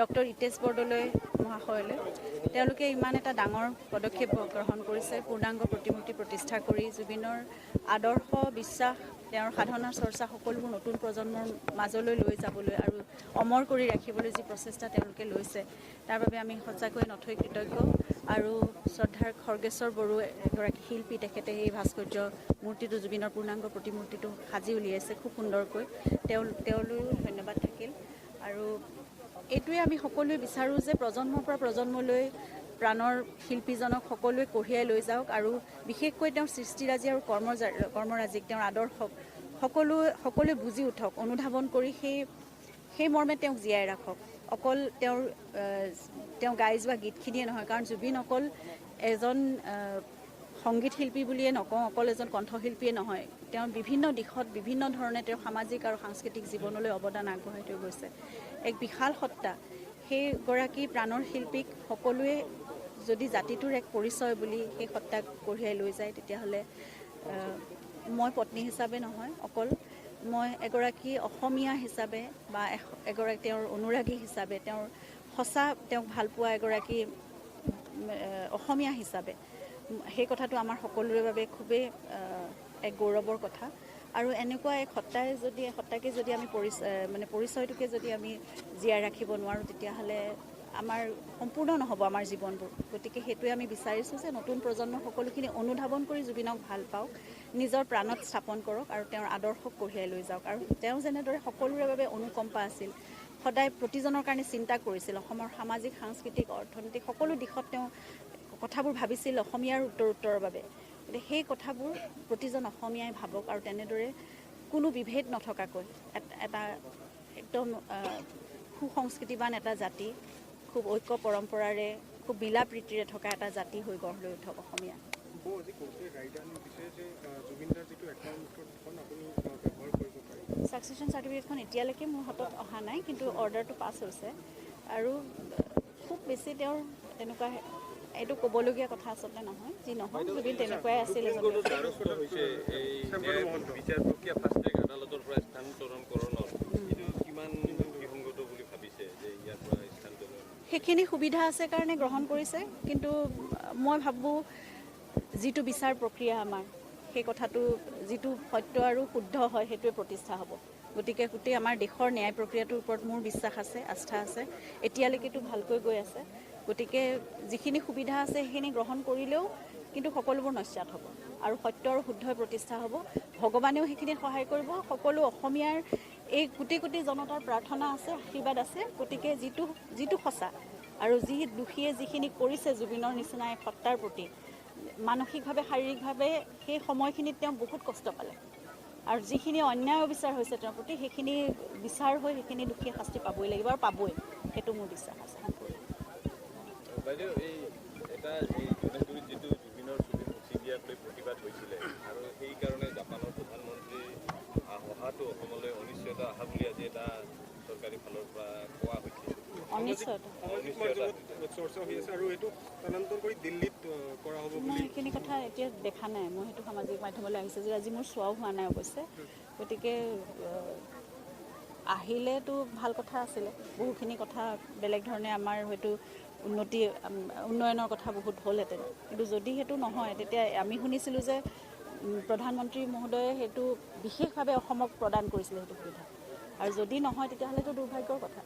Doctor ইতেশ Bordoloi মহাশয়লৈ। তেওঁলোকে ইমান এটা ডাঙৰ পদক্ষেপ গ্ৰহণ কৰিছে, পূৰ্ণাংগ প্ৰতিমূৰ্তি প্ৰতিষ্ঠা কৰি জুবিনৰ আদৰ্শ, বিশ্বাস, তেওঁৰ সাধনা চৰ্চা সকলোবোৰ নতুন প্ৰজন্মৰ মাজলৈ লৈ যাবলৈ আৰু অমৰ কৰি ৰাখিবলৈ যি প্ৰচেষ্টা তেওঁলোকে লৈছে, তাৰ বাবে আমি সঁচাকৈয়ে নথৈ কৃতজ্ঞ। আৰু শ্ৰদ্ধাৰ খৰ্গেশ্বৰ বড়ো এগৰাকী শিল্পী, তেখেতে এই ভাস্কৰ্য মূৰ্তিটো, জুবিনৰ পূৰ্ণাংগ প্ৰতিমূৰ্তিটো সাজি উলিয়াইছে খুব সুন্দৰকৈ, তেওঁলৈও ধন্যবাদ থাকিল। আৰু এইটোৱে আমি সকলোৱে বিচাৰোঁ যে প্ৰজন্মৰ পৰা প্ৰজন্মলৈ প্ৰাণৰ শিল্পীজনক সকলোৱে কঢ়িয়াই লৈ যাওক আৰু বিশেষকৈ তেওঁৰ সৃষ্টিৰাজি আৰু কৰ্মৰাজিক, তেওঁৰ আদৰ্শক সকলোৱে বুজি উঠক, অনুধাৱন কৰি সেই মৰ্মে তেওঁক জীয়াই ৰাখক। অকল তেওঁ গাই যোৱা গীতখিনিয়ে নহয়, কাৰণ জুবিন অকল এজন সংগীত শিল্পী বুলিয়ে নকওঁ, অকল এজন কণ্ঠশিল্পীয়ে নহয়, তেওঁ বিভিন্ন দিশত বিভিন্ন ধৰণে তেওঁৰ সামাজিক আৰু সাংস্কৃতিক জীৱনলৈ অৱদান আগবঢ়াই থৈ গৈছে। এক বিশাল সত্তা, সেইগৰাকী প্ৰাণৰ শিল্পীক সকলোৱে যদি জাতিটোৰ এক পৰিচয় বুলি সেই সত্তাক কঢ়িয়াই লৈ যায়, তেতিয়াহ'লে মই পত্নী হিচাপে নহয়, অকল মই এগৰাকী অসমীয়া হিচাপে বা এগৰাকী তেওঁৰ অনুৰাগী হিচাপে, তেওঁৰ সঁচা তেওঁক ভালপোৱা এগৰাকী অসমীয়া হিচাপে সেই কথাটো আমাৰ সকলোৰে বাবে খুবেই এক গৌৰৱৰ কথা। আৰু এনেকুৱা এক সত্তাই যদি, সত্তাকে যদি আমি মানে পৰিচয়টোকে যদি আমি জীয়াই ৰাখিব নোৱাৰোঁ, তেতিয়াহ'লে আমাৰ সম্পূৰ্ণ নহ'ব আমাৰ জীৱনবোৰ। গতিকে সেইটোৱে আমি বিচাৰিছোঁ যে নতুন প্ৰজন্ম সকলোখিনি অনুধাৱন কৰি জুবিনক ভাল পাওক, নিজৰ প্ৰাণত স্থাপন কৰক আৰু তেওঁৰ আদৰ্শক কঢ়িয়াই লৈ যাওক। আৰু তেওঁ যেনেদৰে সকলোৰে বাবে অনুকম্পা আছিল, সদায় প্ৰতিজনৰ কাৰণে চিন্তা কৰিছিল, অসমৰ সামাজিক, সাংস্কৃতিক, অৰ্থনৈতিক সকলো দিশত তেওঁ কথাবোৰ ভাবিছিল অসমীয়াৰ উত্তৰোত্তৰৰ বাবে। গতিকে সেই কথাবোৰ প্ৰতিজন অসমীয়াই ভাবক আৰু তেনেদৰে কোনো বিভেদ নথকাকৈ এটা একদম সুসংস্কৃতিবান এটা জাতি, খুব ঐক্য পৰম্পৰাৰে, খুব মিলা প্ৰীতিৰে থকা এটা জাতি হৈ গঢ় লৈ উঠক অসমীয়া। ছাকচেশ্যন চাৰ্টিফিকেটখন এতিয়ালৈকে মোৰ হাতত অহা নাই, কিন্তু অৰ্ডাৰটো পাছ হৈছে। আৰু খুব বেছি তেওঁৰ তেনেকুৱা এইটো ক'বলগীয়া কথা আচলতে নহয়, যি নহয় জুবিন তেনেকুৱাই আছিল। সেইখিনি সুবিধা আছে কাৰণে গ্ৰহণ কৰিছে, কিন্তু মই ভাবোঁ যিটো বিচাৰ প্ৰক্ৰিয়া আমাৰ, সেই কথাটো যিটো সত্য আৰু শুদ্ধ হয় সেইটোৱে প্ৰতিষ্ঠা হ'ব। গতিকে গোটেই আমাৰ দেশৰ ন্যায় প্ৰক্ৰিয়াটোৰ ওপৰত মোৰ বিশ্বাস আছে, আস্থা আছে, এতিয়ালৈকেতো ভালকৈ গৈ আছে। গতিকে যিখিনি সুবিধা আছে সেইখিনি গ্ৰহণ কৰিলেও কিন্তু সকলোবোৰ নস্যাৎ হ'ব আৰু সত্য আৰু শুদ্ধই প্ৰতিষ্ঠা হ'ব। ভগৱানেও সেইখিনিত সহায় কৰিব। সকলো অসমীয়াৰ এই কোটি কোটি জনতাৰ প্ৰাৰ্থনা আছে, আশীৰ্বাদ আছে। গতিকে যিটো সঁচা আৰু যি দোষীয়ে যিখিনি কৰিছে জুবিনৰ নিচিনা এক সত্তাৰ প্ৰতি, মানসিকভাৱে, শাৰীৰিকভাৱে সেই সময়খিনিত তেওঁ বহুত কষ্ট পালে আৰু যিখিনি অন্যায় অবিচাৰ হৈছে তেওঁৰ প্ৰতি, সেইখিনি বিচাৰ হৈ সেইখিনি দোষীয়ে শাস্তি পাবই লাগিব আৰু পাবই, সেইটো মোৰ বিশ্বাস আছে সম্পূৰ্ণ। বাইদেউ, এই এটা এই গণেশগুৰিত যিটো জুবিনৰ ছবি মুচি দিয়াক লৈ প্ৰতিবাদ হৈছিলে আৰু সেইকাৰণে জাপানৰ প্ৰধানমন্ত্ৰী অহাটো অসমলৈ অনিশ্চয়তা অহা বুলি আজি এটা চৰকাৰী ফালৰ পৰা কোৱা হৈছে। মই সেইখিনি কথা এতিয়া দেখা নাই, মই সেইটো সামাজিক মাধ্যমলৈ আহিছে যে আজি মোৰ চোৱাও হোৱা নাই অৱশ্যে। গতিকে আহিলেতো ভাল কথা আছিলে, বহুখিনি কথা বেলেগ ধৰণে আমাৰ হয়তো উন্নতি, উন্নয়নৰ কথা বহুত হ'লহেঁতেন। কিন্তু যদি সেইটো নহয়, তেতিয়া আমি শুনিছিলোঁ যে প্ৰধানমন্ত্ৰী মহোদয়ে সেইটো বিশেষভাৱে অসমক প্ৰদান কৰিছিলে সেইটো সুবিধা, আৰু যদি নহয় তেতিয়াহ'লেতো দুৰ্ভাগ্যৰ কথা।